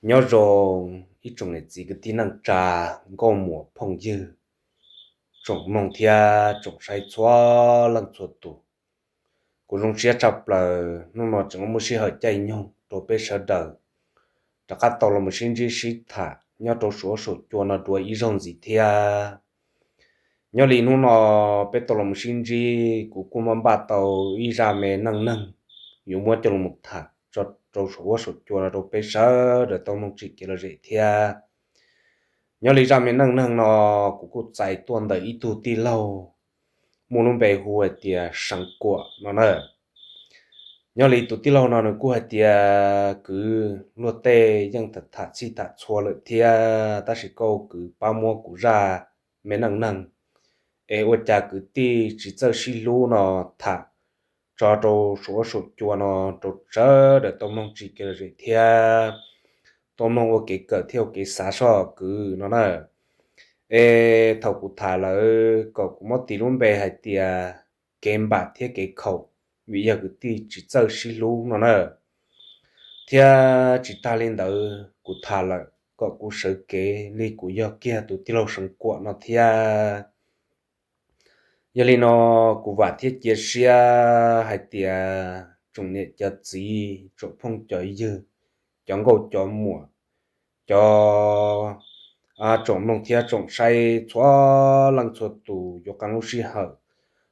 Nyob zoo ib tsoom niam txiv kwv tij neej tsa, nkauj muam phooj ywg, tsoom mloog thiab tsoom saib txhua leej txhua tus. Kuv zoo siab tshaj plaws hnub no tseem muaj sij hawm caij nyoog rau peb sawv daws rov qab tau los sib ntsib sib tham nyob rau saum huab saum cua no dua ib zaug ntxiv thiab. Nyob li hnub no peb tau los sib ntsib, kuv kuj muab npaj tau ib zaj me neej neeg yuav muab coj los tham tso rau saum huab saum cua no rau peb sawv daws tau mloog tsim kev lom zem thiab. Nyob li zaj me neej neeg no kuv kuj txais tuaj ntawm ib tug tij laug muaj lub npe hu hais tias Seev Kuam no na. Nyob li tus tij laug no nws kuj hais tias, kwv, luag tej yeej tham txhij tham txhua lawm thiab, tab sis koj kwv pab muab kuv zaj me neej neeg es ua cas kwv tij tsis txawj sib hlub no tham tso rau saum huab saum cua no rau sawv daws tau mloog tsim kev lom zem thiab tau mloog ua kev kawm thiab ua kev xav soj kwv no na. Es thaum kuv tham lawm kom kuv muab tis lub npe hais tias kev npam thiab kev khaum, vim yog kwv tij tsis txawj sib hlub no na. Thiab tsis tag li ntawd kuv tham lawm kom kuv sawv kev li kuv yog kiag tus tij laug Seev Kuam no thiab. Yog li no kuv vam thiab cia siab hais tias tsoom niam cov txiv, tsoom phooj cov ywg, cov nkauj cov muam, cov tsoom mloog thiab tsoom saib txhua leej txhua tus yuav qee lub sij hawm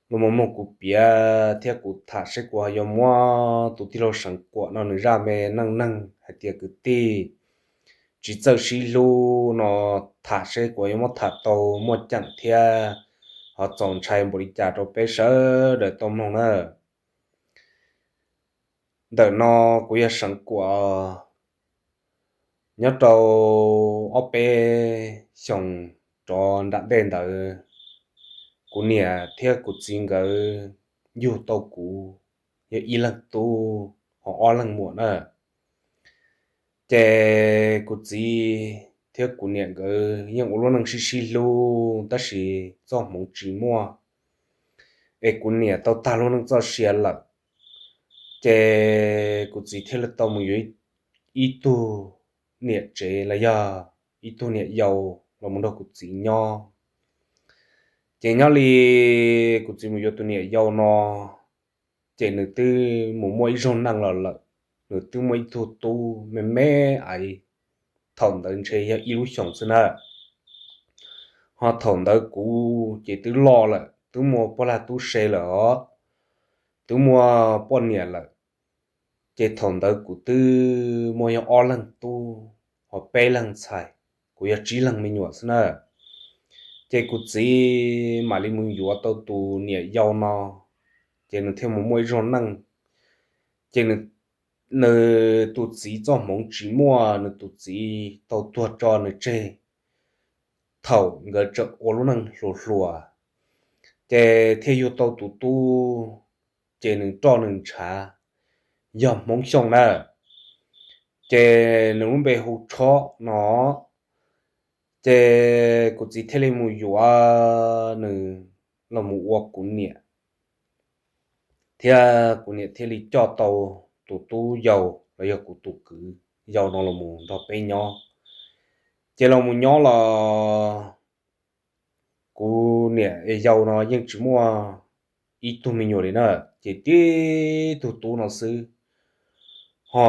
los mus mloog kuv piav thiab kuv tham seb kuv ho yuav muab tus tij laug Seev Kuam no nws zaj me neej neeg hais tias kwv tij tsis txawj sib hlub no tham seb kuv yuav muab tham tau muaj ceem thiab ho txaus ntshai npaum li cas rau peb sawv daws tau mloog na. Ntawm no kuv yog Seev Kuam. Nyob rau ob peb xyoos rov nram ntej ntawd, kuv niam thiab kuv txiv nkawd yug tau kuv yog ib leeg tub ho ob leeg muam na. Ces kuv txiv thiab kuv niam nkawd yeej ua lub neej sib sib hlub tab sis txoj hmoov tsis muaj, es kuv niam tau tag lub neej txoj sia lawm. Ces kuv txiv thiaj li tau mus yuav ib tug niam tsev los yog ib tug niam yau los mus nrog kuv txiv nyob. Ces nyob li kuv txiv mus yuav tus niam yau no, ces nws twb mus muaj ib zaug neej los lawm, nws twb muaj ib tug tub me me aiv, thaum ntawd ntshe yog ib lub xyoos xwb na. Ho thaum ntawd kuv ces twb loj lawm, twb muaj poj lag tub se lawm os, twb muaj poj niam lawm. Ces thaum ntawd kuv twb muaj yog ob leeg tub ho peb leeg ntxhais, kuv yog tsib leeg me nyuam xwb na. Ces kuv txiv mam li mus yuav tau tus niam yau no, ces nws thiaj mus muaj ib zaug neej. Ces nws, nws tus txiv txoj hmoov tsis muaj, nws tus txiv tau tuag tso nws tseg thaum nkawd tseem ua lub neej hluas hluas, ces thiaj yug tau tus tub, ces nws roj nws ntshav yog Hmoob Xyooj na, ces nws lub npe hu Tshob no. Ces kuv txiv thiaj li mus yuav nws los mus ua kuv niam, thiab kuv niam thiaj li coj tau tus tub yau los yog kuv tus kwv yau no los mus nrog peb nyob. Ces los mus nyob los kuv niam yau no yeej tsis muaj ib tug me nyuam li na, ces tib tug tub no xwb. Ho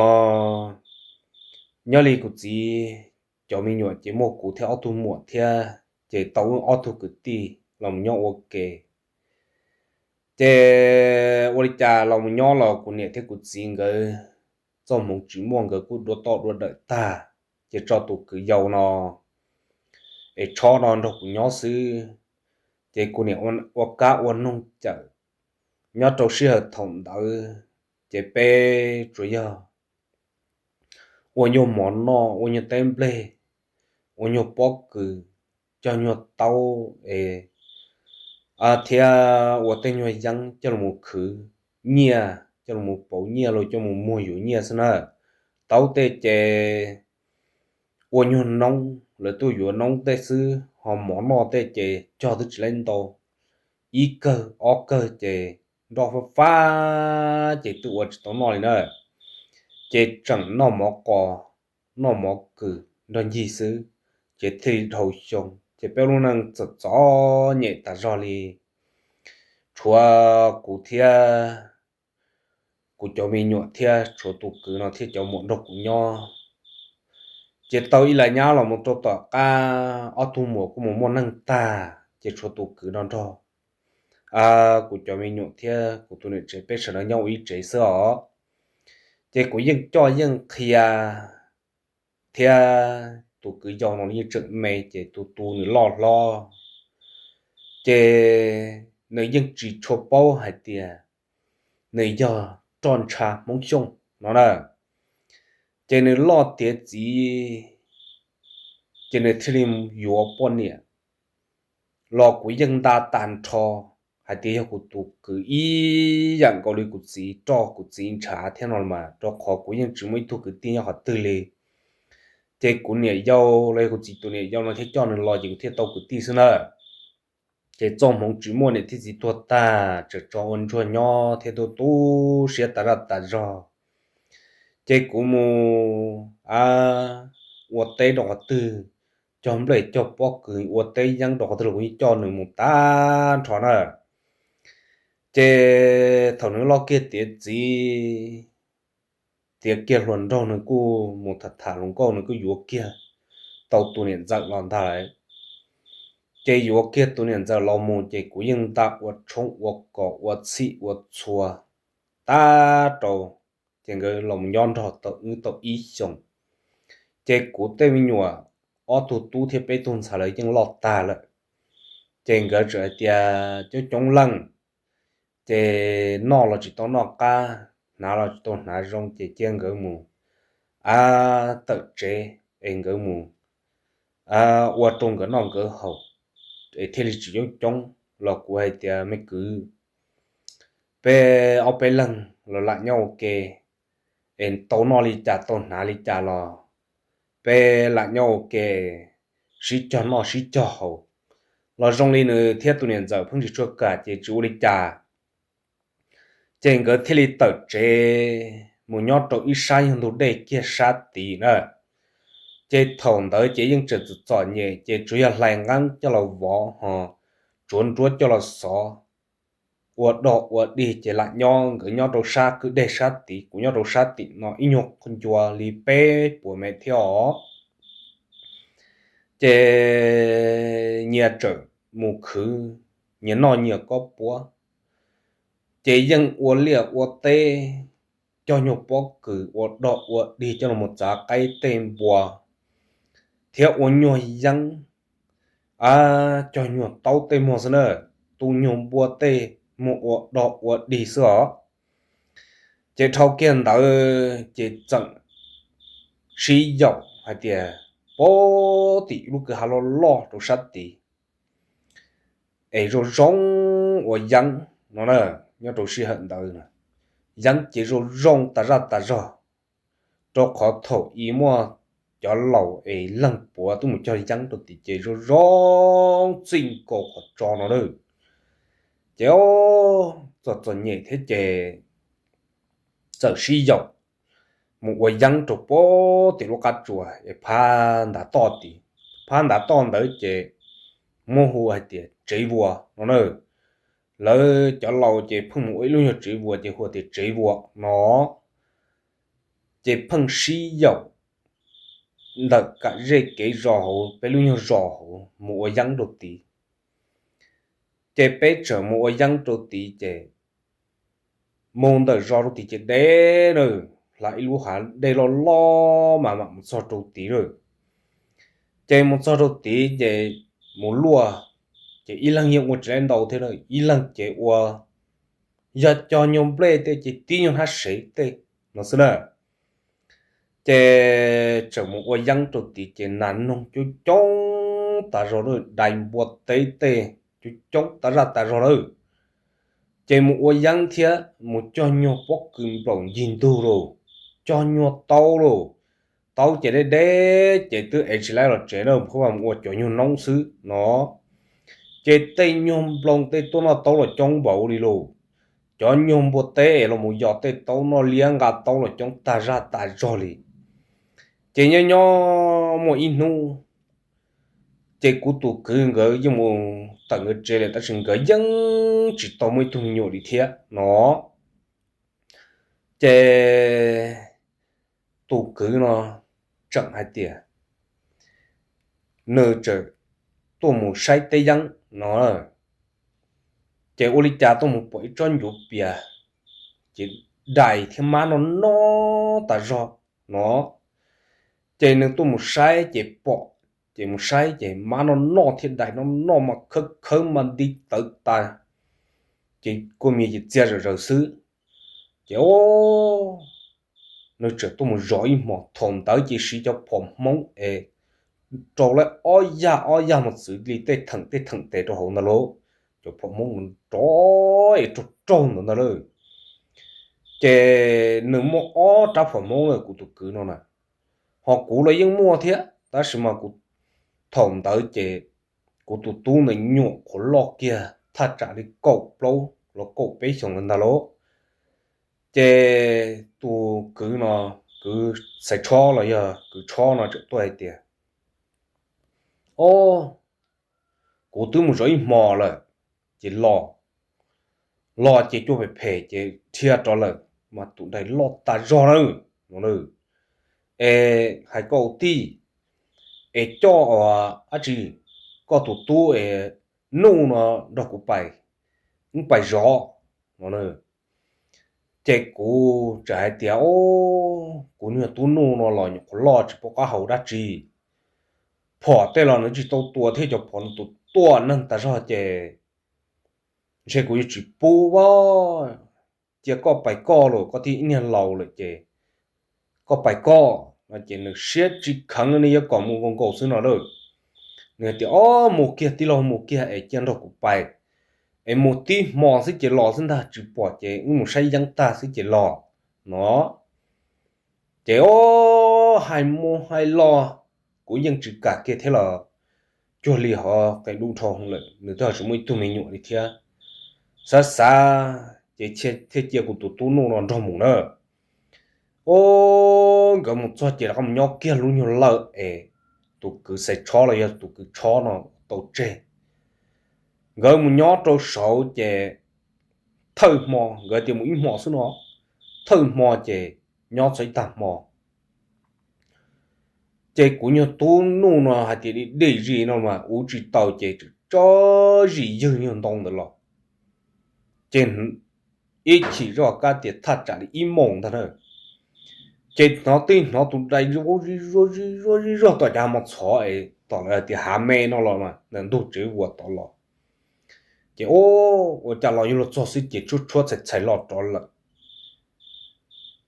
nyob li kuv txiv cov me nyuam ces muaj kuv thiab ob tug muam thiab, ces tau wb ob tug kwv tij los mus nyob ua ke. Ces ua li cas los mus nyob los kuv niam thiab kuv txiv nkawd txoj hmoov tsis muaj, nkawd kuj dua toj dua dawm tag, ces tso tus kwv yau no es Tshob no nrog kuv nyob xwb. Ces kuv niam ua kab ua noog cawm. Nyob rau sij hawm thaum ntawd ces peb tsuas yog ua nyuag mov noj, ua nyuag teb nplej, ua nyuag pob kws, cog nyuag taub es thiab ua tej nyuag yeeb coj los khwv nyiaj, coj los pauv nyiaj los coj mus muag yuav nyiaj xwb na. Taub tej ces ua nyuag noob, lawv tuaj yuav noob tej xwb, ho mov noj tej ces cog twb tsis laib ntau, ib kawg ob kawg ces nroj fab fab ces twb ua tsis tau noj li na. Ces tseem noj mov qos, noj mov kws nrog ncig xwb, ces thiaj li dhau xyoo ces peb lub neej txom txom nyem tas zog li. Tshuav kuv thiab kuv cov me nyuam thiab tshuav tus kwv no thiab cov muam nrog kuv nyob. Ces tau ib las nyab los mus rau tom qab ob tug muam kuj mus muaj neej tag ces tshuav tus kwv no nrog kuv cov me nyuam thiab kuv tus niam tsev peb sawv daws nyob ua ib tsev xwb os. Ces kuv yeej coj yeej qhia thiab tus kwv yau no yeej tseem me ces tus tus nws loj hlob ces nws yeej tsis tshua paub hais tias nws yog roj ntsha Hmoob Xyooj no na. Ces nws loj tiav txiv ces nws thiaj li yuav poj niam los kuv yeej nta tas nrho hais tias yog kuv tus kwv ib yam nkaus li kuv txiv roj kuv txiv ntshav thiab no mas rau qhov kuv yeej tsis muaj ib tug kwv tij nyob qhov twg li. Ces kuv niam yau los yog kuv txiv tus niam yau no thiaj coj nws los ces kuv thiaj tau kwv tij xwb na. Ces txoj hmoov tsis muaj niam thiab txiv tuag tag tseem tso ua ntsuag nyob thiab tu tu siab tas zaj tas zog. Ces kuv mus ua teb rau qhov twg, cog nplej cog pob kws ua teb yeeb rau qhov twg los kuv yeej coj nws mus tag nrho na. Ces thaum nws loj kiag tiav txiv, tiav kiag hluas nraug nws kuj mus tham tham hluas nkauj nws kuj yuav kiag tau tus niam ntxawm los ntag lawm. Ces yuav kiag tus niam ntxawm los mus ces kuv yeej nta ua tshoob ua kos ua txhij ua txhua tag rau. Ces nkawd los nyob nrog tau wb tau ib xyoos. Ces kuv tej me nyuam ob tug tub thiab peb tug ntxhais lawv yeej loj tag lawm. Ces nkawd tseem hais tias coob coob leej, ces noj los tsis tau noj qab, hnav los tsis tau hnav zoo ces cia nkawd mus tawm tsev es nkawd mus ua rau nkawd noj nkawd haus es thiaj li tsis coob coob. Los kuv hais tias me kwv, peb ob peb leeg los lam nyob ua ke es tau noj li cas tau hnav li cas los peb lam nyob ua ke sib cog noj sib cog haus. Los zoo li nws thiab tus niam ntxawm pheej tsis tshua kam ces tsis ua li cas. Ces nkawd thiaj li tawm tsev mus nyob rau ib sab yog ntug dej kiag sab tid na. Ces thaum ntawd ces yeej tseem txom txom nyem ces tsuas yog hlais nqeeb coj los vov ho tsuav nruab coj los xov ua dog ua dig ces lam nyob, nkawd nyob rau sab kwj deg sab tid kuv nyob rau sab tim no ib nyuag ncua li peb puas mev thiab os. Ces nyias tseem mus khwv nyias noj nyias kob puab, ces yeej ua liaj ua teb, cog nyuag pob kws ua dog ua dig coj los txav qaib tej npua thiab ua nyuag yeeb, cog nyuag taub tej muag xwb na, tu nyuag npua tej muag ua dog ua dig xwb os. Ces dhau kiag ntawd ces txawm sib yaum hais tias puag tim lub kwj ha loj loj rau sab tid es zoo zoo ua yeeb no na. Nyob rau sij hawm ntawd yeeb ces zoo zoo tas zaj tas zog, rau qhov thaum i muaj cov laus es leej puav twb mus cog yeeb rau tim ces zoo zoo txij nkaus qhov tso no lawm. Ces txom txom nyem thiab ces txawm sib yaum mus ua yeeb rau puag tim lub qab tsuas es phab ntav toj tid. Phab ntav toj ntawd ces muab hu hais tias tsev vuas no na. Lawv cov laus ces pheej mus ua ib lub nyuag tsev vuas ces hu tias tsev vuas no. Ces pheej sib yaum ntawm kam zej kev zos hauv peb lub nyuag zos hauv mus ua yeeb rau tid. Ces peb tseem mus ua yeeb rau tid ces mus ntawm zos rau tid ces deb na, hla ib lub hav dej loj loj mas mam mus txog rau tid lawm. Ces mus txog rau tid ces mus luaj, ces ib leeg yeej ua tsis laib ntau thiab na, ib leeg ces ua yog cog nyuag nplej tej ces tib nyuag hnab sev tej no xwb na. Ces tseem mus ua yeeb rau tid ces nas noog coob coob tas zog lawm, dais npua teb tej coob coob tas zaj tas zog lawm. Ces mus ua yeeb thiab mus cog nyuag pob kws nplaum ncig ntug lauj, cog nyuag taub lauj, taub ces deb deb ces twb ev tsis laib los tsev na, pheej mus ua cov nyuag noob xwb no. Ces tej nyuag nplooj tej tuaj noj taub los coob npaum li lauj, cov nyuag npua teb es los mus yos tej taub noj liab nqa taub los coob tas zaj tas zog li. Ces nyob nyob muaj ib hnub, ces kuv tus kwv nkawd yeej mus tawm nkawd tsev lawm tab sis nkawd yeej tsis tau muaj ib tug me nyuam li thiab no. Ces tus kwv no tseem hais tias nws tseem tuaj mus saib teb yeeb no, ces ua li cas tuaj mus pom ib tsob ncuav pias, ces dais thiab mab noj noj tas zog no. Ces nws tuaj mus saib ces pom, ces mus saib ces mab noj noj thiab dais noj noj mas khawb khawb mas nti tawv tas, ces kua mias ces txia zawm zaws xwb. Ces o, nws tseem tuaj mus zov ib hmos, thaum ntawd ces siv cov phom hmoob es rau lawv ob yag ob yag mus txwv li tej theem tej theem tes rau hauv ntawd lauj. Cov phom hmoob rov es raug raug ntawd ntag lauj. Ces nws muaj ob rab phom hmoob lawm kuv tus kwv no na. Ho kuv los yeej muaj thiab tab sis mas kuv, thaum ntawd ces kuv tus tub ntawd nyuam qhuav loj kiag thaj tsam li kaum plaub los kaum peb xyoos ntawd ntag lauj. Ces tus kwv no, kwv Xaiv Tshob los yog kwv Tshob no tseem tuaj hais tias, o, kuv twb mus zov ib hmos lawm, ces los, los ces cua phem phem ces dhia rov lawm, mas tus dais loj tas zog na, no na. Es hais koj ua tij, es coj dab tsi, koj tus tub es Nuj no nrog kuv pais, wb pais zov no na. Ces kuv txawm hais tias, o, kuv niag tub Nuj no los nyuam qhuav loj tsis paub qab hau dab tsi, phom tej los nws tsis tau tua thiab cov phom nws tus tuaj neeg tas zog ces ntshe kuv yuav tsis pub a. Cia koj pais koj los, koj twb ib niag laus lawm ces koj pais koj no. Ces nws siab tsis kheev li, nws yuav kom mus nkaus nkaus xwb no lauj. Nws hais tias, o, mus kiag tij laug, mus kiag es cia nrog kuv pais, es mus tib hmo xwb ces los xwb ntag, tsis pom ces wb mus saib yeeb tag xwb ces los no. Ces o, hais mus hais los, kuv yeej tsis kam kiag thiab los, cuag li ho qe dub dhau lawm, nws twb tsis muaj ib tug me nyuam li thiab. Xav xav ces thiaj cia kuv tus tub Nuj no nrog mus na. O, nkawd mus txog ces rov qab mus nyob kiag lub nyuag lawj es tus kwv Xaiv Tshob los yog tus kwv Tshob no tau tseg. Nkawd mus nyob rau saud ces thawj hmo, nkawd tias mus ib hmo xwb no, thawj hmo ces nyob txog ib tag hmo. Ces kuv nyuag tub Nuj no hais tias dim dim zis no mas ua tsis tau ces tso zis ywg nyuag ntoo ntawd los. Ces ib chim zoj kab tias thaj tsam li ib moos ntag na, ces hnov twb hnov tus dais zig zog zig zog tom cav mos txhov es tom lawv hais tias hav me no los mas ntawm ntug tsev vuas tod los. Ces ua cas los yuav luag txog xwb ces tshuab tshuab txhais txhais los rov lawm.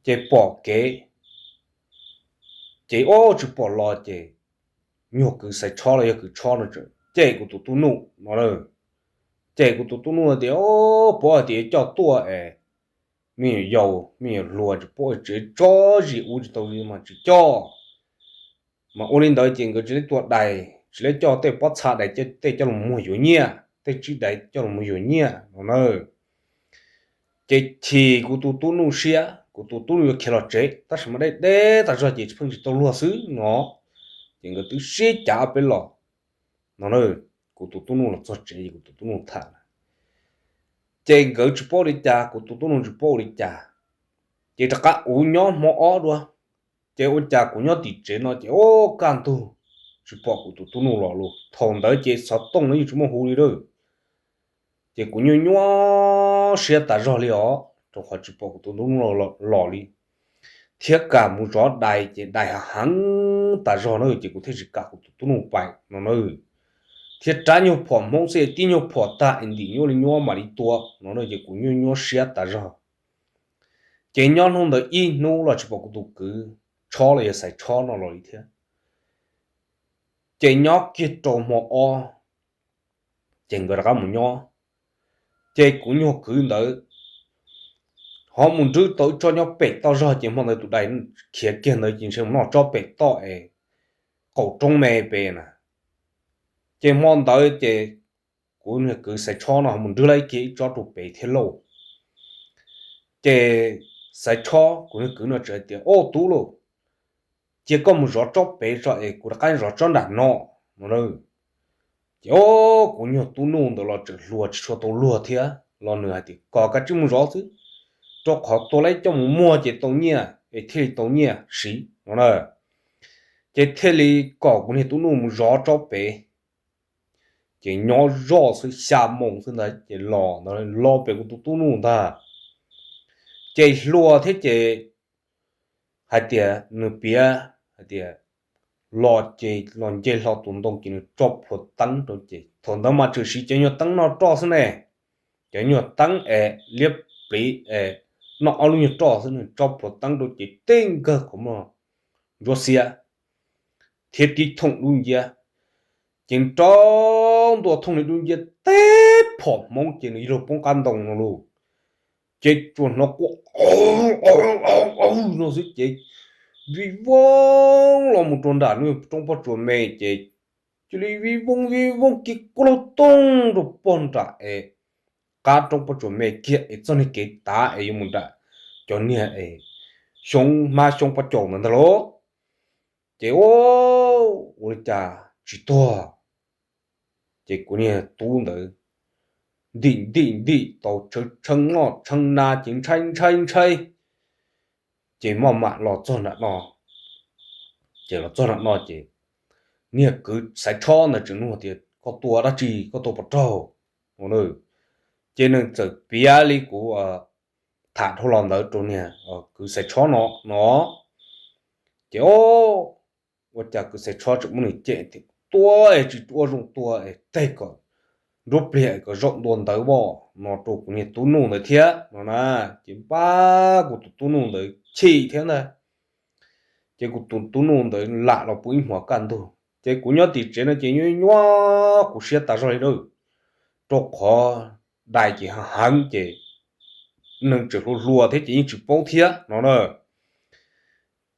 Ces pom kev, ces ua tsis pom los ces nyuag kwv Xaiv Tshob los yog kwv Tshob no tseem cem kuv tus tub Nuj no. Cem kuv tus tub Nuj tias, o, puav hais tias yuav coj tuaj es me nyuam yaus me nyuam hluas tsis paub tsev, tso zis ua tsis tau li mas tsis coj. Mas ua li ntawd ces nkawd tsis leb tua dais, tsis leb coj tej pob txha dais tej coj los muag yuav nyiaj, tej tsib dais coj los muag yuav nyiaj no na. Ces chim kuv tus tub Nuj siab, kuv tus tub Nuj yuav khiav los tsev tab sis mas deb deb tas zog ces pheej tsis tau luag xwb no. Ces nkawd twb sib cav peb los no na, kuv tus tub Nuj los txog tsev es kuv tus tub Nuj tham na. Ces nkawd tsis paub ua li cas, kuv tus tub Nuj tsis paub ua li cas, ces rov qab ua nyob hmo ob dua. Ces ua cas kuv nyob tim tsev no ces ua kaj ntug tsis pom kuv tus tub Nuj los lawm. Thaum ntawd ces xov tooj no yeej tsis muaj hu li lawm. Ces kuv nyuaj nyuaj siab tas zog li os, rau qhov tsis pom kuv tus tub Nuj los li, thiab kam mus zov dais ces dais hav heev tas zog na, ces kuv thiaj tsis kam kuv tus tub Nuj pais no na. Thiab rab nyuag phom Hmoob xwb, tib nyuag phom tag es ntim nyuaj li nyuaj mam li tua no na, ces kuv nyuaj nyuaj siab tas zog. Ces nyob hnub ntawd ib hnub los tsis pom kuv tus kwv Tshob los yog Xaiv Tshob no los li thiab. Ces nyob kiag rau hmo ob, ces nkawd rov qab mus nyob. Ces kuv nyuag kwv ntawd ho mus nrwb tau ib tsob nyob pem toj zog, ces hmo ntawd tus dais khiav kiag ntawd ces ntshe mus noj tsob pem toj es qaum roob me pem na. Ces hmo ntawd ces kuv nyuag kwv Xaiv Tshob no ho mus nrwb lawm kiag ib tsob rau pem thiab lauj. Ces Xaiv Tshob kuv nyuag kwv no txawm hais tias, o, tub lauj, cia koj mus zov tsob pem tso es kuv rov qab zov tsob nram no no. Ces o, kuv nyuag tub nuj ntawd los tseem hluas tsis tshua tau luag thiab los nws hais tias kom kav tsij mus zov xwb, rau qhov tua laib coj mus muag ces tau nyiaj es thiaj li tau nyiaj siv no na. Ces thiaj li kom kuv niag tub nuj mus zov tsob pem. Ces nyob zoj xwb xya moo xwb ntag ces los ntawd los pem kuv tus tub nuj ntag. Ces hluas thiab ces hais tias nws piav hais tias los ces los nce hlo tus ntoo ces nws tso plhuav teeb rau ces thaum ntawd mas tseem siv cov nyuag teeb noj roj xwb ne. Cov nyuag teeb es liab pliv es noj ob lub nyuag roj xwb, nws tso plhuav teeb rau ces tib nkawg qhov muag ntsuab xiab thiab tib thooj dub nciab. Ces rau ntua thooj li dub nciab teb phom hmoob ces nws yuav luag poob qab ntoo no lauj. Ces tsuas hnov quaj no xwb ces vij voog los mus rau nram lub roob pob tsuas me ces cia li vij voog vij voog kiag kuj laug toog rau pog nram es qab roob pob tsuas me kiag es txoj niag kev tav es yuav mus nram cov niag es xyoob hmab xyoob pob caus ntawd ntag lauj. Ces ua, ua li cas tsis tuag. Ces kuv niag tub ntawd ntim ntim ntim tau tshee noj tshee na ces ntshai ntshai ntshai, ces maj mam los txog nram no. Ces los txog nram no ces niag kwv Xaiv Tshob ntawd tseem nug tias koj tua dab tsi, koj tua pov raug? Ces nws txawm piav li kuv tham dhau los ntawd rau niag kwv Xaiv Tshob no no. Ces o, ua cas kwv Xaiv Tshob tseem muab nws cem tias tua es tsis ua zoo tua es teg kom nruab pliag es kom zaum ntua ntawd voj no rau kuv niag tub nuj ntawd thiab no na. Ces npab kuv tus tub nuj ntawd chim thiab ntag. Ces kuv tus tub nuj ntawd lam los pw ib hmos kaj ntug ces kuv nyob tim tsev no ces nyuaj nyuaj kuv siab tas zog li na, rau qhov dais ces heev ces neeg tseem hluas hluas thiab ces yeej tsis paub thiab no na.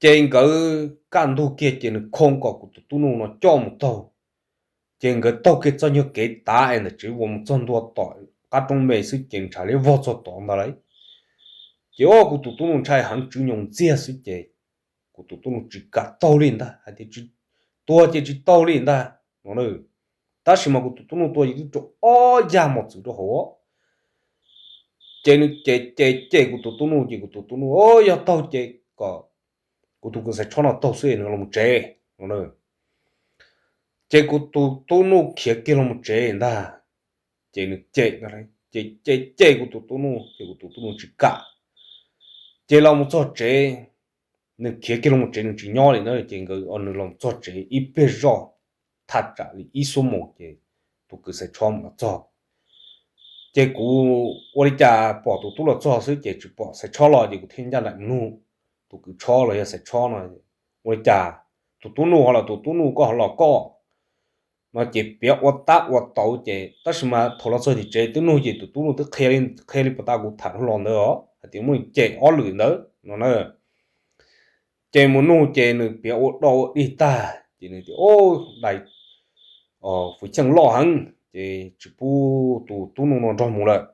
Ces nkawd kaj ntug kiag ces nws khoo kom kuv tus tub nuj no coj mus taug. Ces nkawd taug kiag txoj nyuag kev tav es ntawm tsev uas mus txog ntua tom qab roob me xwb ces ntshav liab vog txog tod ntag lauj. Ces o, kuv tus tub nuj ntshai heev tswv nyoos ntxiag xwb ces kuv tus tub nuj tsis kam taug li ntag, hais tias tsis, tuag ces tsis taug li ntag no. Tab sis mas kuv tus tub nuj tua ces twb rau ob yag mos txwv rau hauv. Ces nws ces ces ces kuv tus tub nuj ces kuv tus tub nuj, o, yog taug ces kom kuv tus kwv Xaiv Tshob no taug xwb nws los mus tsev no. Ces kuv tus tub nuj khiav kiag los mus tsev ntag. Ces nws cem, ces cem cem kuv tus tub nuj ces kuv tus tub nuj tsis kam. Ces los mus txog tsev, nws khiav kiag los mus tsev nws tsis nyob li na. Ces nkawd, nws los txog tsev ib pliag zoj, thaj tsam li ib xuab moos ces tus kwv Xaiv Tshob mus los txog. Ces kuv ua li cas pom tus tub los txog xwb ces tsis pom Xaiv Tshob los ces kuv thiaj ncaj nraim mus nug tus kwv Tshob los yog Xaiv Tshob no, ua li cas tus tub nuj ho los tus tub nuj, koj ho los koj no. Ces piav ua tab ua tau ces tab sis mas thaum los txog tim tsev twb nug ces tus tub nuj twb qhia li puag ta kuv tham dhau los ntawd os, hais tias muab nws cem ob lwm ntawd no na. Ces mus nug ces nws piav ua dog ua dig tag ces nws tias, dais fwv cheej loj heev ces tsis pub tus tub nuj no nrog mus lawm.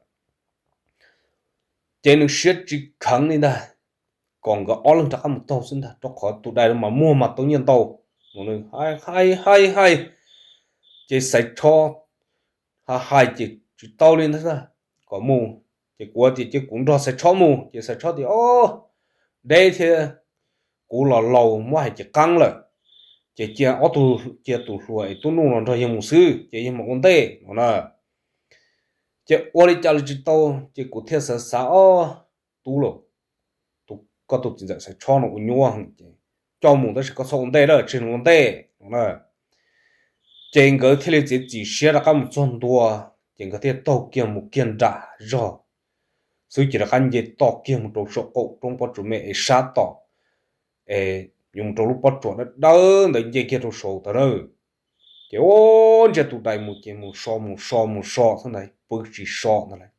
Ces nws siab tsis kheev li ntag, kom nkawd ob leeg rov qab mus taug xwb ntag, rau qhov tus dais mas muag mas tau nyiaj ntau. Hais hais hais, ces Xaiv Tshob hais hais ces tsis tau li ntag, kom mus. Ces kuv tias cia kuv nrog Xaiv Tshob mus, ces Xaiv Tshob tias, o, deb thiab, kuv los laus muab hais ces qeeb lawm, ces cia ob tug, cia tus hluas es tub nuj los nrog yawg mus xwb ces yawg mam ua ntej no na. Ces ua li cas los tsis tau ces kuv thiaj xav xav, o, tub lauj, koj tus txiv ntxawm Xaiv Tshob no ua nyuaj heev ces coj mus tab sis koj txhob ua ntej lawm, tseg nws ua ntej no na. Ces nkawd thiaj li txiav txim siab rov qab mus txog ntua, ces nkawd thiaj taug kiag mus kiag nram zog xwb ces rov qab nce toj kiag mus rau saum qaum roob pob tsuas me es sab tom es yuav mus rau lub pob tsuas dawb dawb ntawd nce kiag rau saud tod na. Ces ua ntsia tus dais mus ces mus so mus so mus so xwb ntag, pw tsis so ntag lauj.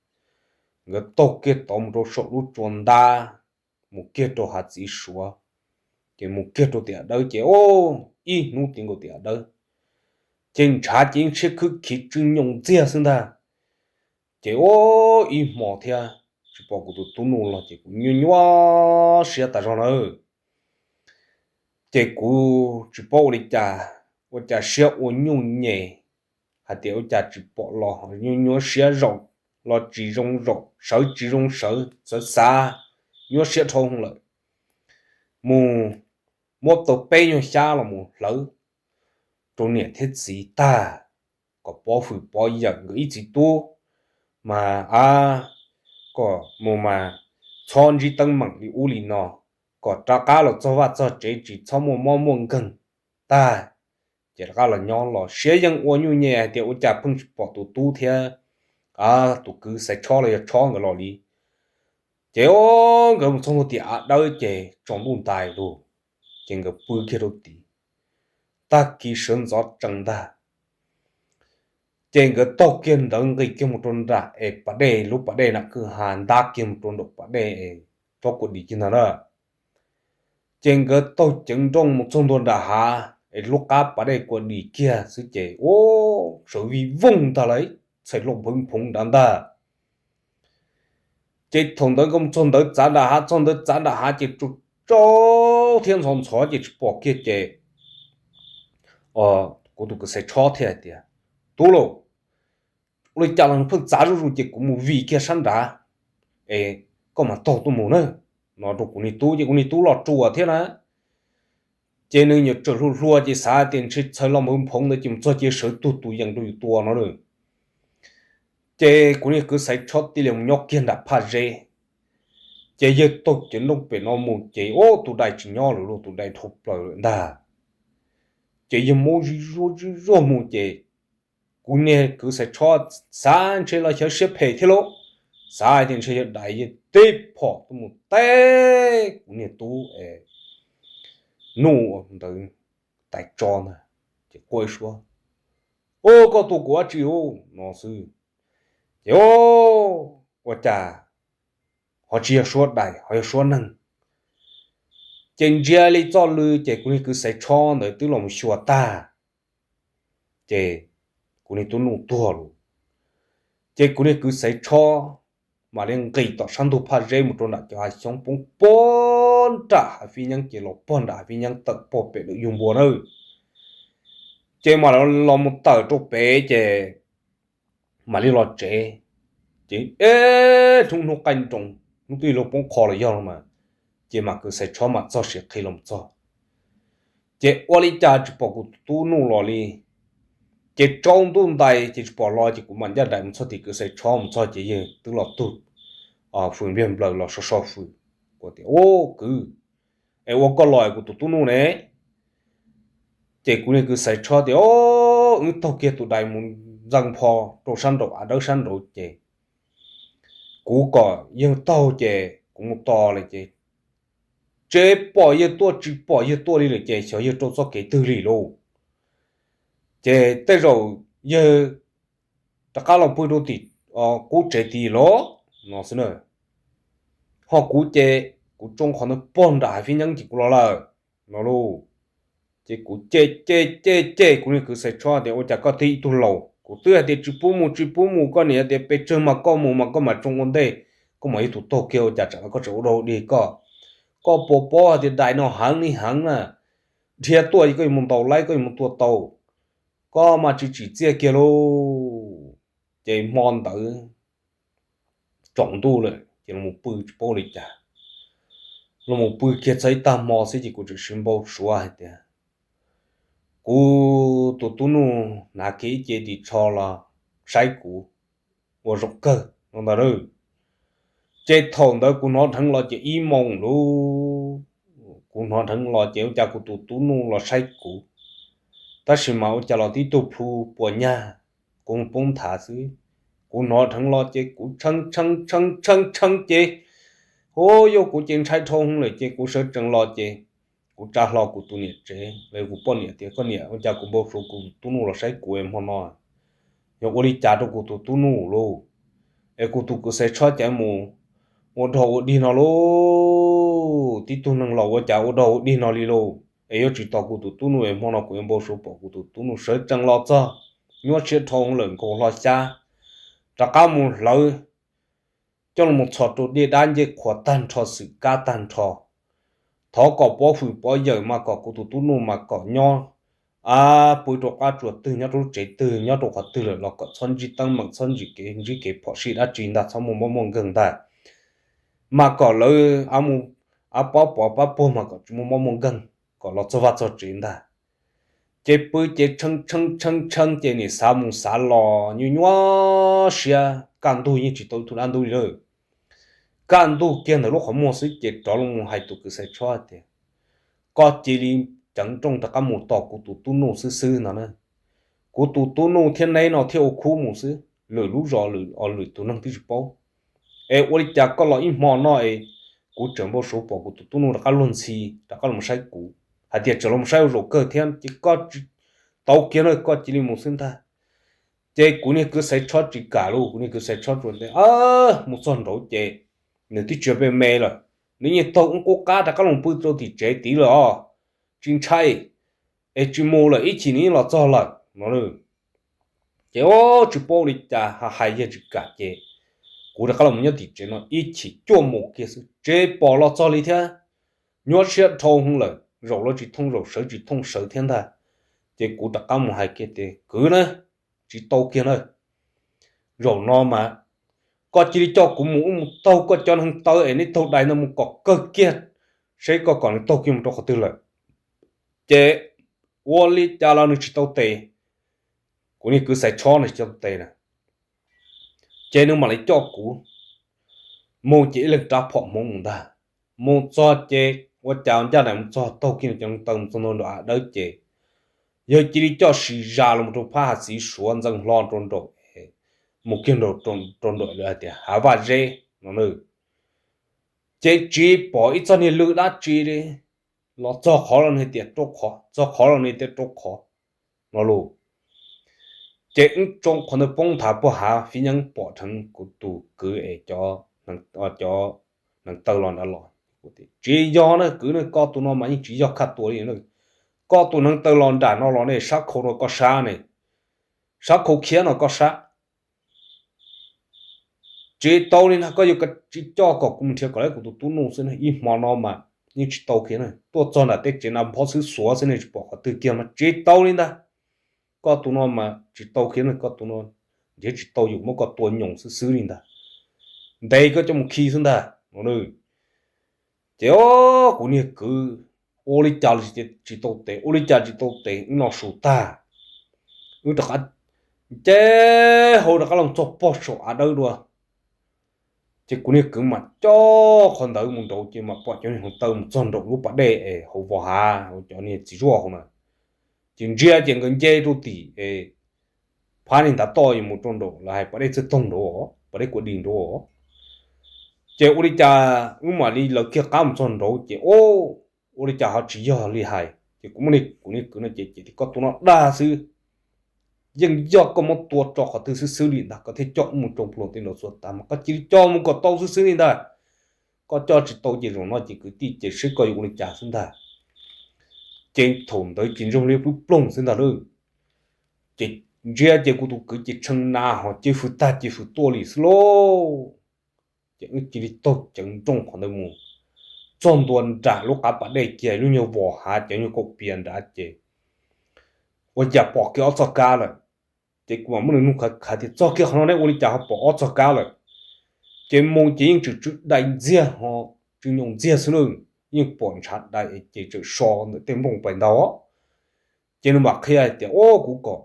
Nkawd taug kiag tod mus rau saum lub tsua ntab, mus kiag rau hav txiv suav, ces mus kiag rau tim hav dawb ces ib hnub ti nkaus tim hav dawb, ces ntshav ces yeej tshiab khwb khiv tswb nyoos ntxiag xwb ntag. Ces ua ib hmo thiab tsis pom kuv tus tub nuj los ces kuv nyuaj nyuaj siab tas zog na. Ces kuv tsis paub ua li cas, ua cas siab ua nyuj nyem, hais tias ua cas tsis pom los nyuaj nyuaj siab, zaum los tsis zoo zaum, sawv tsis zoo sawv, xav xav nyuaj siab dhau lawm. Mus muab tau peb nyuag xyab los mus hlawv rau niam thiab txiv tag, kom pov hwm pov yawm nkawd ib txiv tub, mas a, kom mus mas txhob ntsib teeb meem li ub li no, kom rov qab los txog vaj txog tsev tsis txhob muaj mob muaj nkeeg tag. Ces rov qab los nyob los siab yeej ua nyuj nyem hais tias ua cas pheej tsis pom tus tub thiab tus kwv Xaiv Tshob los yog Tshob nkawd los li. Ces o, nkawd mus txog ntua tim av dawb ces tsaus ntuj ntais lawm, ces nkawd pw kiag rau tid. Tag kis sawv ntxov tsees ntag, ces nkawd taug kiag ntawd nqis kiag mus rau nram es pas dej, lub pas dej nram kwj ha ntab kiag mus rau nraum pas dej es tsob kua dis kiag ntag na. Ces nkawd taug ceev nrooj mus txog ntua nram hav es lub qab pas dej kua dis kiag xwb ces ua sawv vij voog ntag lauj, txhais hlo nphwv nphoov nrad ntag. Ces thaum ntawd nkawd mus txog ntawd txav nram hav, txog ntawd txav nram hav ces tsaus tsaus thiab ntxhov ntxhov ces tsis pom kiag ces kuv tus kwv Xaiv Tshob thiaj hais tias, Tub lauj, ua li cas los pheej txav zuj zus ces kuv mus vij kiag sab nrad es koj mam taug tuaj mus na, no rau kuv niag tub ces kuv niag tub los ruam thiab na. Ces nws nyuam tsawm hluas hluas ces xav tias ntshe txhais hlo nphwv nphoov ntawd ces mus txog ces sawv tug tus yees rau yus tua no lawm. Ces kuv niag kwv Xaiv Tshob thiaj li mus nyob kiag nram phaj zeb. Ces yawg taug ceev nrooj pem no mus ces ua tus dais tsis nyob lawm lauj, tus dais dhau plaws lawm ntag. Ces yawg muab zig zuag zig zuag mus ces kuv niag kwv Xaiv Tshob xav ntshe los xyov siab phem thiab lauj, xav hais tias ntshe yog dais, yawg tib phom tuaj mus teb kuv niag tub es nuj ntawd tais tso ntag, ces quaj ib suab, Ub, koj tua kuv dab tsi ub? No xwb. Ces ua cas ho tsis yog suab dais, ho yog suab neeg. Ces ntsia li txoj lw ces kuv niag kwv Xaiv Tshob ntawd twb los mus xyuas tag, ces kuv niag tub nuj tuag lawm. Ces kuv niag kwv Xaiv Tshob mam li nqis tom sab ntug phaj zeb mus rau nram cov hav xyoob poob pog nram hav fib nyeeb ces los pog nram hav fib nyeeb tawm pog pem lawm yug npua na. Ces mam los mus tawm rau pem ces mam li los tsev. Ces ib hnub hnub qaij nroos, hnub twb luag poob qho los yog los mas, ces mam kwv Xaiv Tshob mam txog siav qhi los txog. Ces ua li cas tsis pom kuv tus tub nuj los li. Ces tsaus ntuj ntais ces tsis pom los ces kuv mam ncaj nraim mus txog tim kwv Xaiv Tshob, mus txog ces yawg twb los tug fws npliag nplaws los so so fws. Kuv tias, Ub kwv, es ua koj los es kuv tus tub nuj ne? Ces kuv niag kwv Xaiv Tshob tias, Wb taug kiag tus dais mus ntxees pho rau sab nraud av dawb sab nraud ces kuv kom yawg taug ces kuv mus tos lawm ces tsis pom yawg tuaj, tsis pom yawg tuaj li lawm ces xyov yawg rau txoj kev twg li lauj. Ces tej zaum yawg rov qab los pw rau tim qub tsev tid los no xwb na. Ho kuv ces kuv tsoo qhov ntawd pog nram hav fib nyeeb ces kuv los lawm no lauj. Ces kuv cem cem cem cem kuv niag kwv Xaiv Tshob tias, Ua cas koj thiaj ib tug laus, kuv twb hais tias tsis pub mus tsis pub mus, koj niam tias pes tsawg mas koj mus mas koj mam tsoo ua ntej, koj mam ib tug taug kiag ua cas tsam no koj tseem ua dog ua dig koj. Koj puas paub hais tias dais no heev li heev na, dhia tuaj koj yuav mus ntaus laib, koj yuav mus tua tau, koj mas tsis tsim txiaj kiag lauj. Ces hmo ntawd tsaus ntuj lawm ces los pw tsis paub li cas. Los pw kiag txog ib tag hmo xwb ces kuv tseem siv npau suav hais tias kuv tus tub nuj hnav kiag ib ce ris tsho los saib kuv ua zaum kawg no ntag lauj. Ces thaum ntawd kuv hnov dheev los ces ib moos lauj, kuv hnov dheev los ces ua cas kuv tus tub nuj los saib kuv, tab sis mas ua cas los tib tug plhu puas nyag, kuv poob nthav xwb. Kuv hnov dheev los ces kuv tshee tshee tshee tshee tshee ces, hu, yog kuv ces ntshai dhau lawm ces kuv sawv tsees los ces kuv tsa hlo kuv tus niam tsev los kuv poj niam tias, Koj niam, ua cas kuv npau suav kuv tub nuj los saib kuv hmo no, yog ua li cas rau kuv tus tub nuj lauj? Es kuv tus kwv Xaiv Tshob cas mus ua dog ua dig no lauj? Tib tug neeg laus ua cas ua dog ua dig no li lauj? Es yuav tsis tos kuv tus tub nuj es hmo no kuv yuav npau suav pom kuv tus tub nuj. Sawv tsees los txog nyuaj siab dhau lawm, nkaus hlo xyab rov qab mus hlawv coj los txhos rau dej dab ncej qhuav tag nrho, xwm kab tag nrho, Thov kom pov hwm pov yawm mas kom kuv tus tub nuj mas kom nyob, a, pw rau qab tsuas twg, nyob rau lub tsev twg, nyob rau qhov twg lawm los kom txhob ntsib teeb meem, txhob ntsib kev, ntsib kev phom sij dab tsi ntag, txhob muaj mob muaj nkeeg ntag. Mas kom lawv a, mus a, pab pov pab puag mas kom tsis muaj mob muaj nkeeg, kom los txog vaj txog tsev ntag. Ces pw ces tshee tshee tshee tshee ces nim xav mus xav los nyuaj nyuaj siab, kaj ntug yeej tsis tau ib tug dab ntub li lawm. Kaj ntug kiag ntawm lub qhov muag xwb ces rov los hais tus kwv Xaiv Tshob tias, koj cia li ceev nrooj rov qab mus tos kuv tus tub nuj xwb xwb no na. Kuv tus tub nuj thiab neb no thiaj ua khub mus xwb, lwm lub zos lwm tus neeg twb tsis paub. Es ua li cas koj los ib hmo no es kuv tseem npau suav pom kuv tus tub nuj rov qab luag ntxhi rov qab los saib kuv, hais tias tseem los saib ua zaum kawg thiab ces koj tsis tau kiag na, koj cia li mus xwb ntag. Ces kuv niag kwv Xaiv Tshob tsis kam lauj, kuv niag kwv Xaiv Tshob tsuas tias, mus txog nraud ces nws twb tsis me me lawm, nws yeej taug qub qab rov qab los pw rau tim tsev tid lawm os, tsis ntshai, es tsis mus lawm, ib chim nws yeej los txog lawm no. Ces tsis paub ua li cas, hais yawg tsis kam ces kuv rov qab los mus nyob tim tsev no ib chim cuaj moos kiag xwb, tsis pom los txog li thiab. Nyuaj siab dhau hwv lawm, zaum los tsis thooj zaum, sawv tsis thooj sawv thiab ntag. Ces kuv rov qab mus hais kiag tias, kwv na, tsis tau kiag na, zaum no mas koj cia li coj kuv mus, wb mus taug koj cov neev taw es neb taug dais ntawd mus kom kawg kiag, seb koj kom nws taug kiag mus rau qhov twg lawm. Ces ua li cas los nws tsis tau tes, kuv niag kwv Xaiv Tshob nws tsis tau tes na. Ces nws mam li coj kuv mus ces ib leeg rab phom hmoov mus ntag. Mus txog ces ua cas ncaj nraim mus txog taug kiag cov neev taw mus txog ntua nram hav dawb ces yawg cia li coj sis zas los rau phab hav txiv suav ntxeev hlo rau nraum, mus kiag rau nraum lawv hais tias hav vaj zeb no na. Ces tsis pom ib txoj niag lw dab tsi li, los txog qhov los nws tias rau qhov, txog qhov los nws tias rau qhov no lauj. Ces wb tsoo qhov ntawd poob nthav puag hav, fib nyeeb pom dheev kuv tus kwv es cov neev taw los nrad los. Tsis yog na kwv na, koj tus no mas yeej tsis yog khaj tua li na. Koj tus neev taw los nram no los ne, sab khau rau koj sab ne, sab khau khiab no koj sab. Tsis tau li ntag, koj yuav tsis coj kom kuv mus nrhiav kom lawv kuv tus tub nuj xwb na, ib hmo no mas yeej tsis tau kiag na, tuaj txog nram tej tsev na nphob xwb xuav xwb ne, tsis pom qhov twg kiag mas tsis tau li ntag. Koj tus no mas tsis tau kiag na, koj tus no nrhiav tsis tau, yus muab koj tua nyoos xwb xwb li ntag, ntes koj coj mus khi xwb ntag no. Ces kuv niag kwv ua li cas los tsis tau tes, ua li cas tsis tau tes, wb no su tag, wb rov qab nce hauv rov qab los txog pog saum av dawb dua. Ces kuv niag kwv mam coj qhov ntawd mus nraud ces mam pom cov niag hluav taws mus txog nraum lub pas dej es hauv vos hav, cov niag txiv zuaj hauv na. Ces ntsia ces nkawd nce rau tim es phab niag ntav toj yuav mus rau nraum lawv hais pas dej txawj toog nraud, pas dej kua dis nraud. Ces ua li cas wb mam li lawv kiag qab mus txog nraud ces ua li cas ho tsis yog li hais. Ces kuv muab kuv niag kwv no ces ces tias koj tus no dag xwb, yeej yog koj muab tua rau qhov twg xwb xwb li ntag, koj thiaj coj wb mus rau nploos tej nraud xuav tas mas koj cia li coj mus kom tau xwb xwb li ntag. Koj coj tsis tau ces zaum no ces kwv tij ces seb koj yuav ua li cas xwb ntag. Ces thaum ntawd ces ntsoog li ploog ploog xwb ntag lauj. Ces ntsia ces kuv tus kwv ces tshee na ho ces fwj tag ces fwj tuaj li xwb lauj. Ces wb cia li taug ceev nrooj qhov ntawd mus txog ntua nram lub qab pas dej kiag lub nyuag vos hav cov nyuag kaum pias nrad ces ua cas pom kiag ob txoj kab lawm. Ces kuv mam muab nws nug khav khav tias txog kiag qhov no neb ua li cas ho pom ob txoj kab lawm. Ces mus ces yeej tseem tsw dais ntxiag ho tsw nyoos ntxiag xwb lauj, yeej pom ntshav dais ces tseem so ntawm tej nplooj pais ntau. Ces nws mam qhia hais tias ua kuv kom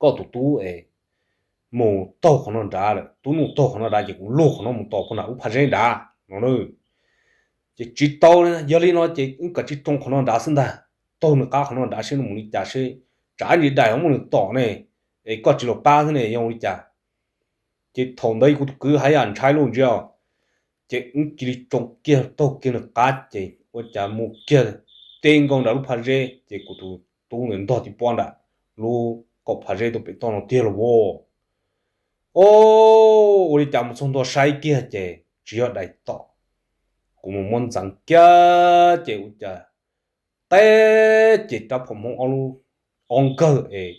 koj tus tub es mus taug qhov no nrad lawm, tub nuj taug qhov no nrad ces kuv luag qhov no mus tos puag nram lub phaj zeb nrad no. Ces tsis tau li, yog li no ces wb kav tsij tsoo qhov no nrad xwb ntag, taug nws qab qhov no nrad seb nws mus li cas seb, tsam ntsis dais ho muab nws tom ne, es koj tsis los pab xwb ne yog ua li cas. Ces thaum ntawd kuv tus kwv haj yam ntshai lauj ntsia, ces wb cia li tsoo kiag taug kiag nws qab ces ua cas mus kiag teb nkaus nram lub phaj zeb ces kuv tus tub ntawd ntog tib pob nram lub kaum phaj zeb tuaj pem toj no tiag los as. O, ua li cas mus txog ntua saib kiag ces tsis yog dais tom, kuv mus muab ntxeev kiag ces ua cas teb ces rab phom Hmoob ob lub, ob nkawg es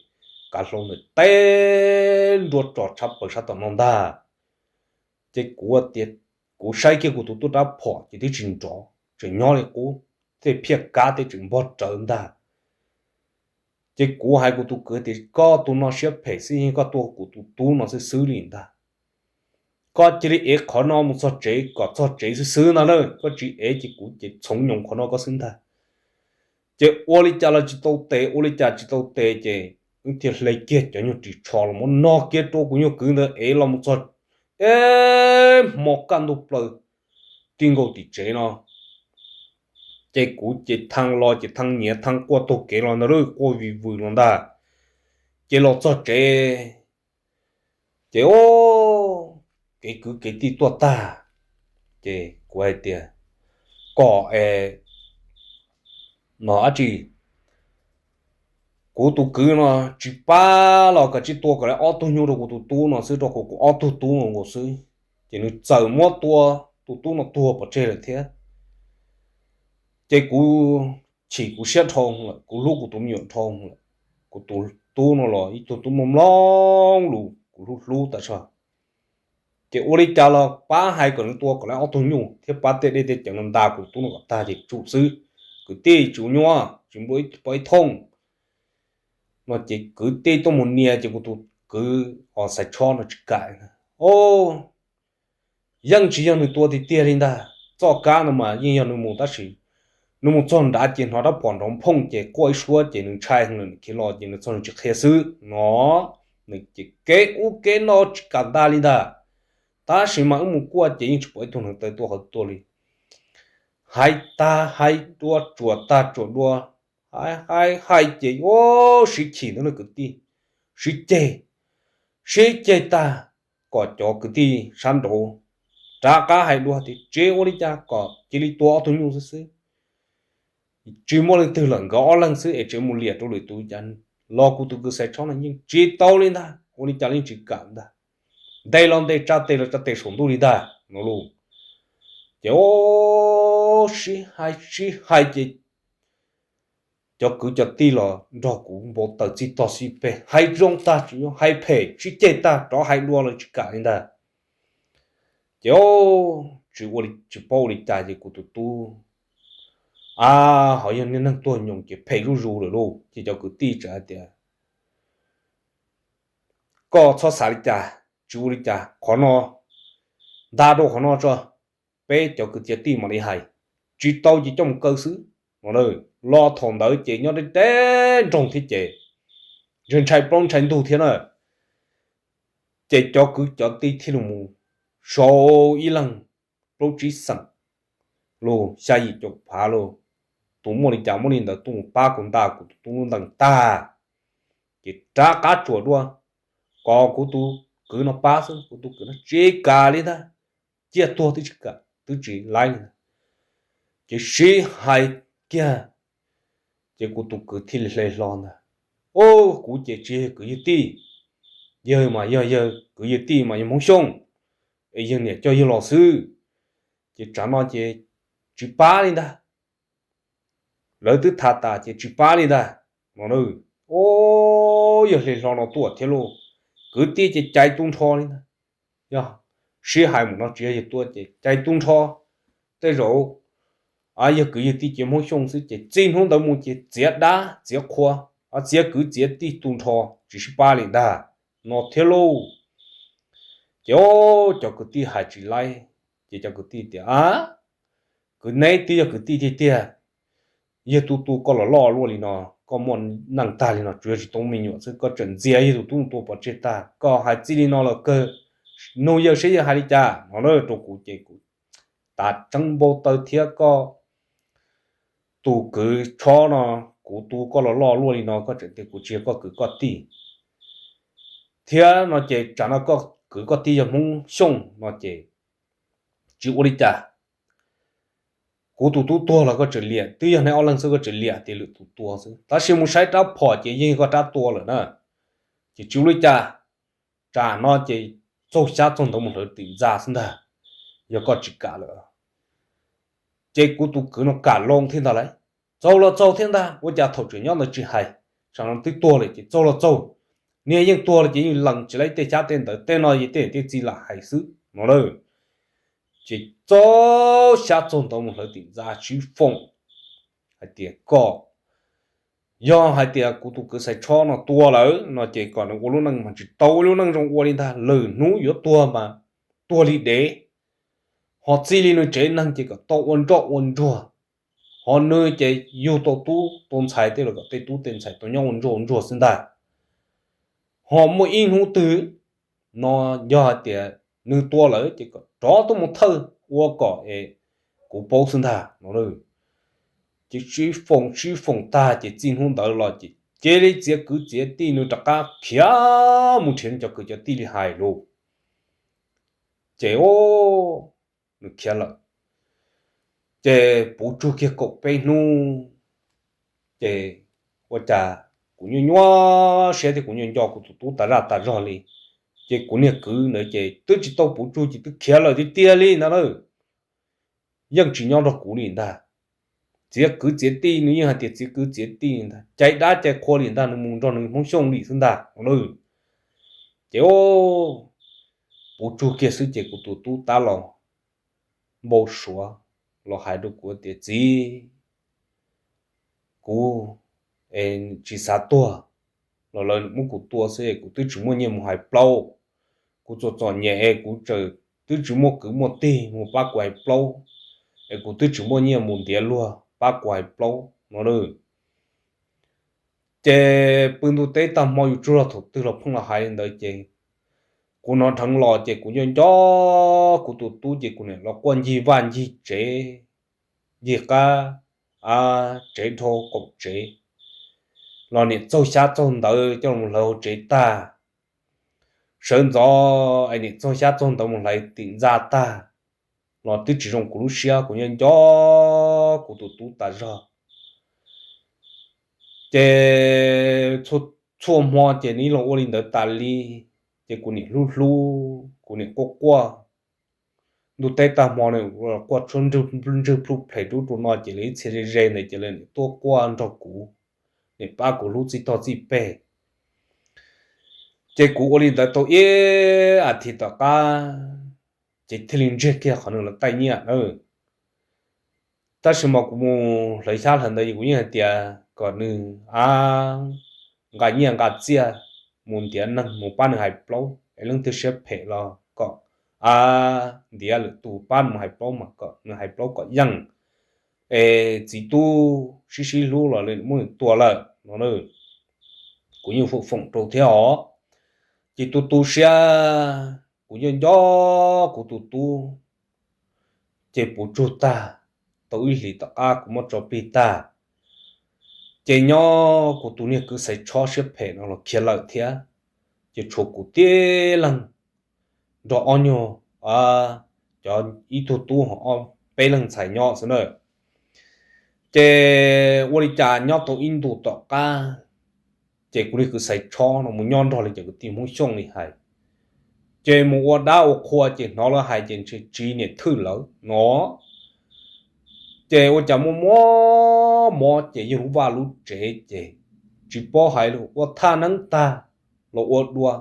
kav hlau ntawm teb nruab tso tshab plaws sab tom no ntag. Ces kuv tias, kuv saib kiag kuv tus tub rab phom ces twb tsis nrov, tseem nyob li qub, tej phiaj kab tej tseem npog rawv ntag. Ces kuv hais kuv tus kwv tias koj tus no siab phem xwb, yeej koj tua kuv tus tub no xwb xwb li ntag. Koj cia li ev qhov no mus txog tsev kom txog tsev xwb xwb ntag na, koj tsis ev ces kuv ces txhoov nyoos qhov no koj xwb ntag. Ces ua li cas los tsis tau tes, ua li cas tsis tau tes ces wb thiaj hle kiag cov nyuag ris tsho los muab no kiag rau kuv nyuag kwv ntawd ev los mus txog, ev hmo kaj ntug plaws tij nkaus tim tsev no. Ces kuv ces thee los ces thee nyiav thee quaj taug kev los ntag, quaj vim vwm los ntag. Ces los txog tsev ces kev kwv kev tij tuaj tag, ces kuv hais tias kom es no dab tsi, kuv tus kwv no tsis pab los koj cia li tua kom lawv ob tug nyuj rau kuv tus tub no xwb, rau kuv, kuv ob tug tub no nkaus xwb. Ces nws txawm muab tua tus tub no tuag pov tseg lawm thiab. Ces kuv chim kuv siab dhau lawm, kuv hlub kuv tus me nyuam dhau lawm. Kuv tus tub no los ib tug tub mloog mloog lus kuv hlub hlub tas zog. Ces ua li cas los pab hais kom nws tua kom lawv ob tug nyuj thiab pab tej dej tej cawv no nta kuv tus tub no kom tag ces tsum xwb. Kwv tij tsum nyuaj, tsis npua ib thooj no ces kwv tij tuaj mus nias ces kuv tus kwv os Xaiv Tshob no tsis kam. Yeej tsis yog nws tua tiag tiag li ntag, txoj kab no mas yeej yog nws mus tab sis nws mus txog nrad ces hnov rab phom nrov phooj ces quaj ib suab ces nws ntshai heev lawm nws khiav los ces nws txog nws tsis qhia xwb no. Nws ces kev ub kev no tsis kam nta li ntag. Tab sis mas wb mus kuaj ces yeej tsis pom ib tug neev taw tuaj qhov twg tuaj li. Hais tag hais dua tsuam tag tsuam dua, hais hais hais ces sib chim ntawd na kwv tij, sib ceg, sib ceg tag kom cov kwv tij sab nraud rov qab hais dua tias tsis ua li cas kom cia li tua ob tug nyuj xwb xwb. Tsis muaj leej twg lawm, nkawd ob leeg xwb es tseem mus liam rau lwm tus cas los kuv tus kwv Xaiv Tshob no yeej tsis tau li ntag, ua li cas yeej tsis kam ntag. Ntes los ntes, tsa tes los tsa tes saum ntuj li ntag no lauj. Ces sib hais sib hais ces cov kwv cov tij los nrog kuv npau taws txij tog xij peg, hais zoo tag tsis yuav, hais phem sib ceg tag rov hais dua los tsis kam li ntag. Ces tsis ua li, tsis paub ua li cas ces kuv tus tub, a, ho yog niag neeg tuag nyoos ces phem zuj zus lawm lauj. Ces cov kwv tij txawm hais tias koj txhob xav li cas, tsis ua li cas, qhov no nta rau qhov no tso, peb cov kwv tij mam li hais, tsis tau ces coj mus kaw xwb no. Los thaum ntawd ces nyob deb deb nroog thiab ces ntshai ntshai plaub ntshai ntug thiab na. Ces cov kwv cov tij thiaj li mus sau ib leeg plaub tsib xeem los xya yim caum phav los, tus muaj li cas muaj li ntawd tuaj mus pab kuv nta kuv tus tub lub ntees tag. Ces rov qab tsuam dua kom kuv tus kwv no pab xwb, kuv tus kwv no tsis kam li ntag, ciaj tuag twb tsis kam twb tsis laib li ntag. Ces sib hais kiag, ces kuv tus kwv thiaj li hle hlo ntag. Ub, kuv ces tsis yog kwv yawg tij, yawg mas yog yawg kwv yawg tij mas yog Hmoob Xyooj, es yawg niam coj yawg los xwb. Ces tsam no ces tsis pab li ntag, lawv twb tham tas ces tsis pab li ntag no. Ub, yawg hle hlo no tuaj thiab lauj, kwv tij ces cais tu nrho li ntag. Yog sib hais mus no tsis yog yawg tuaj ces cais tu nrho. Tej zaum yog kwv yawg tij ces Hmoob Xyooj xwb ces txij hnub ntawd mus ces txiav dab txiav qhua, txiav kwv txiav tij tu nrho, tsis sib pab li ntag no thiab lauj. Ces cov kwv tij hais tsis laib, ces cov kwv tij tias, a, kwv neb twb yog kwv tij tiag tiag, yawg tub tu koj los loj luaj li no, koj muaj neej tag li no tsuas yog tsis tau me nyuam xwb koj tseem ntxias yawg tus tub tua pov tseg tag, koj hais txij li no los kawg, nug yawg seb yawg hais li cas no na rau kuv ces kuv tas tseeb npau taws thiab. Koj tus kwv Tshob no, kuv tu koj los loj luaj li no koj tseem tias kuv tsis yog koj kwv koj tij thiab no ces tsam no koj kwv koj tij yog Hmoob Xyooj no ces tsis ua li cas. Kuv tus tub tuag los koj tseem liam, twb yog neb ob leeg xwb koj tseem liam tias lwm tus tua xwb, tab sis mus saib rab phom ces yeej koj rab tua lawm na. Ces tsis ua li cas, tsam no ces txaug xyab txaug ntawv mus hlawv tim ntxa xwb ntag, yog koj tsis kam lawm. Ces kuv tus kwv no kam loo thiab ntag lauj, txaug los txaug thiab ntag, ua cas thaum tseem nyob ntawd tsis hais, tsam no twb tuag lawm ces txaug los txaug, niag yeej tuag lawm ces yeej lees tsis laib tej xyab tej ntawv, tej no ces tej niam tej txiv lam hais xwb no lauj. Ces txaus xyab txaus ntawv mus hlawv tim ntxa Tswv Foom hais tias kom, yog hais tias kuv tus kwv Xaiv Tshob no tua lawm no ces kom nws ua lub neej mas tsis tau ua lub neej zoo ua li ntag, lwm hnub yuav tuag mas tuag li dev, ho txij li nws tsev neeg ces kom tau ua nroj ua ntsuag, ho nws ces yug tau tub tau ntxhais tej los kom tej tub tej ntxhais tau nyob ua nroj ua ntsuag xwb ntag. Ho muaj ib hnub twg no yog hais tias nws tua lawm ces kom rov tuaj mus thawj ua kom es kuv paub xwb ntag no. Ces sib foom sib foom tag ces txij hnub ntawd los ces cia li txiav kwv txiav tij, nws rov qab khiav mus nrhiav nws cov kwv cov tij li hais lus. Ces nws khiav lawm. Ces puv tsug kiag kaum peb hnub, ces ua cas kuv nyuaj nyuaj siab thiab kuv nyuaj nco kuv tus tub tas zaj tas zog li. Ces kuv niag kwv ntawd ces twb tsis tau puv tsug ces twb khiav lawm tiag tiag li ntag na. Yeej tsis nyob nrog kuv li ntag. Txiav kwv txiav tij, nws yeej hais tias txiav kwv txiav tij ntag, cais dab cais qhua li ntag, nws mus nrog nws Hmoob Xyooj li xwb ntag no. Ces puv tsug kiag xwb ces kuv tus tub tab los npau suav los hais rau kuv tias, Txiv, kuv tsis xav tuag los lawv muab kuv tua xwb es kuv twb tsis muaj nyiaj mus hais plaub. Kuv txom txom nyem es kuv twb tsis muaj kwv muaj tij mus pab kuv hais plaub, es kuv twb tsis muaj nyiaj mus ntiav luag pab kuv hais plaub no. Ces pw ntuj teb tag hmo yus tsuj log thaum twg los pheej los hais li ntawd ces kuv hnov dheev los ces kuv nco nco kuv tus tub ces kuv niam los quaj ncig vaj ncig tsev, ncig qab tsev dhau qaum tsev, los niam txaug xyab txaug ntawv coj los hlawv hauv tsev tag. Sawv ntxov es niam txaug xyab txaug ntawv mus hlawv tim ntxa tag los twb tsis zoo kuv lub siab, kuv nco nco kuv tus tub tas zog. Ces txhua hmo ces nws los ua li ntawd tas li, ces kuv niam hlub hlub, kuv niam quaj quaj. Ntuj teb tag hmo nws quaj tshuab ntswg plhuj ples rub rau no ces lawv ib txhia ze ze ntawd ces lawv niam tuaj quaj nrog kuv, niam pab kuv hlub txij tog txij peg. Ces kuv ua li ntawd tau ib as thiv tom qab ces thiaj li ntsiag kiag qhov nws los taij nyiaj na. Tab sis mas kuv mus hlawv xyab hlawv ntawv es kuv yeej hais tias kom nws a nqa nyiaj nqa txiaj mus ntiav neeg mus pab nws hais plaub, es leej twg siab phem los kom a ntiav lwm tus pab nws hais plaub mas kom nws hais plaub kom yeej, es txiv tub sib sib hlub los muab nws tua lawm no. Kuv yeej foom foom rau thiab os. Ces tu tu siab, kuv nco nco kuv tus tub. Ces puv tsug tag, tau ib hlis tom qab kuv muab tso plig tag, ces nyob kuv tus niag kwv Xaiv Tshob siab phem no los khiav lawm thiab. Ces tshuav kuv tib leeg nrog ob nyuag, cov ib tug tub ho ob peb leeg ntxhais nyob xwb na. Ces ua li cas nyob tau ib ntus tom qab, ces kuv niag kwv Xaiv Tshob no mus nyob nrog li cov kwv tij Hmoob Xyooj li hais, ces mus ua dab ua qhua ces hnov lawv hais ces ntshe tsiv niam thwj lawv no. Ces ua cas muaj mob mob ces yog lub vaj lub tsev ces tsis paub hais lus, ua thaj neeb tag los ua dua,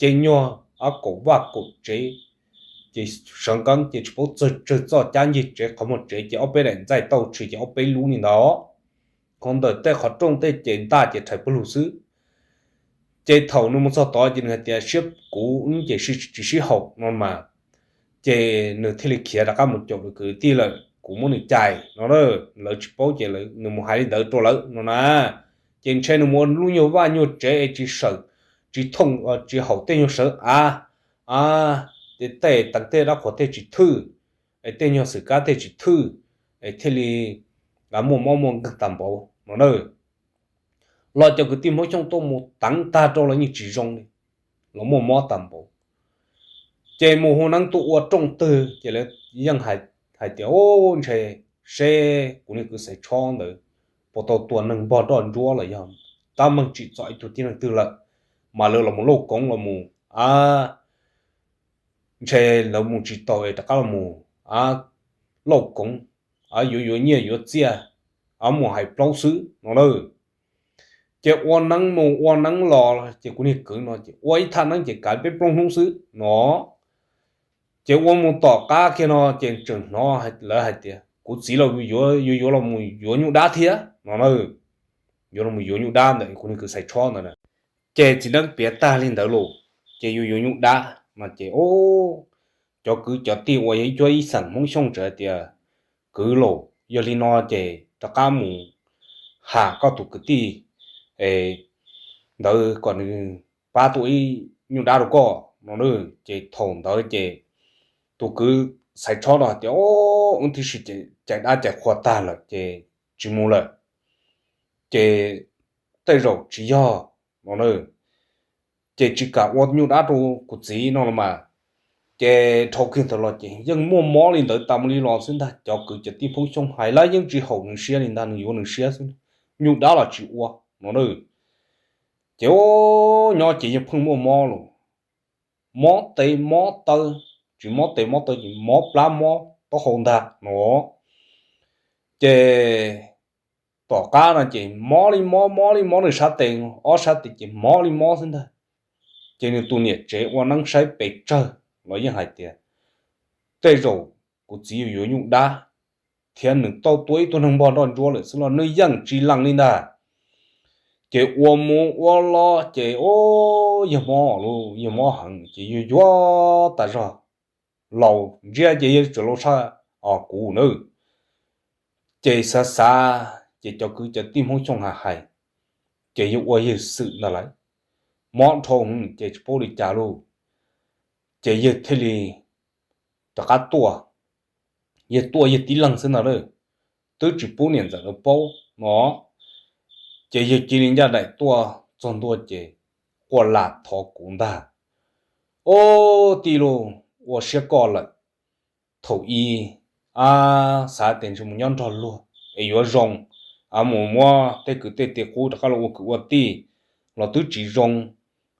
ces nyuag kaum vaj kaum tsev, ces sawv nqeeb ces tsis paub tsawg tsawg txoj cab ncig tsev qhov muag tsev ces ob peb daim ntxaij tauj tshis ces ob peb lub li ntawd, qhov ntawm tej qhov rooj tej ces ntaj ces rhais pawg lug xwb. Ces thaum nws mus txog tod ces nws hais tias siab kuv wb ces tsis sib haum no mas, ces nws thiaj li khiav rov qab mus caum lawv kwv tij lawm, kuv muab nws cais no. Lawv tsis paub ces nws mus hais li ntawd rau lawv no na. Ces ntshe nws mus ua lub nyuag vaj nyuag tsev es tsis sawm, tsis thooj, tsis haum tej nyuag sawv av, a, tej teev tej dab qhuas tej tsis thwj, es tej nyuag xwm kab tej tsis thwj, es thiaj li muaj mob muaj nkeeg tag npaum no na. Los cov kwv tij Hmoob Xyooj tuaj mus teev tag rau los yeej tsis zoo li, los muaj mob tag npaum. Ces mus hu neeb tuaj ua rooj twg ces lawv yeej hais tias, u, ntshe seb kuv niag kwv Xaiv Tshob ntawd puas tau tua neeg npog roj ntsuab los yog tab meeg tsim txom ib tug tib neeg twg lawm, mas lawv los mus lauj koov los mus, a, ntshe lawv mus tsis tau es rov qab los mus lauj koov, yuav yuav nyiaj yuav txiaj, mus hais plaub xwb no na. Ces ua neeb mus ua neeb los ces kuv niag kwv no ces ua ib thaj neeb ces kav peb plaub hnub xwb no. Ces ua mus tom qab kiag no ces tseem hnov lawv hais tias kuv txiv los yuav, yuav los mus yuav nyuj dab thiab no na. Yuav los mus yuav nyuj dab ntawm kuv niag kwv Xaiv Tshob ntawd na. Ces txiv neeb piav tag li ntawd los, ces yuav yuav nyuj dab no ces, o, cov kwv cov tij uas yog ib cuab ib xeem Hmoob Xyooj txawm hais tias, kwv los yog li no ces rov qab mus ham koj tus kwv tij ntawd kom nws pab tua ib nyuj dab rau koj no. Ces thaum ntawd ces tus kwv Xaiv Tshob no hais tias, o, wb twb sib cais dab cais qhua tag lawm ces tsis mus lawm, ces tej zaum tsis yog no na, ces tsis kam ua nyuj dab rau kuv txiv no los mas. Ces dhau kiag ntawd los ces yeej muaj mob li ntawd tas mus li los xwb ntag. Cov kwv cov tij Hmoob Xyooj hais lawv yeej tsis haum nws siab li ntag, nws yuav nws siab xwb, nyuj dab los tsis ua no na. Ces nyob ces yeej pheej muaj mob los, mob tes mob taw, tsis mob tes mob taw ces mob plab mob taub hau ntag no. Ces tom qab no ces mob li mob, mob li mob nws sab tes, ob sab tes ces mob li mob xwb ntag. Ces nws tus niam tsev ua neeb saib pes tsawg los yeej hais tias, tej zaum kuv txiv yuav yuav nyuj dab thiab nws tau tua ib tug neeg npog nroj ntsuab lawm xwb los nws yeej tsis lees li ntag. Ces ua mus ua los ces, o, yawg mob lauj, yawg mob heev ces yuav yuav tas zog, laus ntsiab ces yawg tseem laus tshaj kuv na. Ces xav xav ces cov kwv cov tij Hmoob Xyooj hais hais, ces yawg ua yawg xwm ntag lawm, mob dhau ces tsis paub li cas lauj. Ces yawg thiaj li rov qab tuaj, yawg tuaj yawg tib leeg xwb ntag lauj, twb tsis pub niam ntxawm lawv paub no. Ces yawg cia li ncaj nraim tuaj txog ntua ces quaj lam thov kuv ntag, o, tij lauj, ua siab koj lawm. Thaum ub, a, xav tias ntshe mus nyob nrog luag es yuav zoo, a, mus muab tej kwv tej tij qub rov qab los ua kwv ua tij los twb tsis zoo,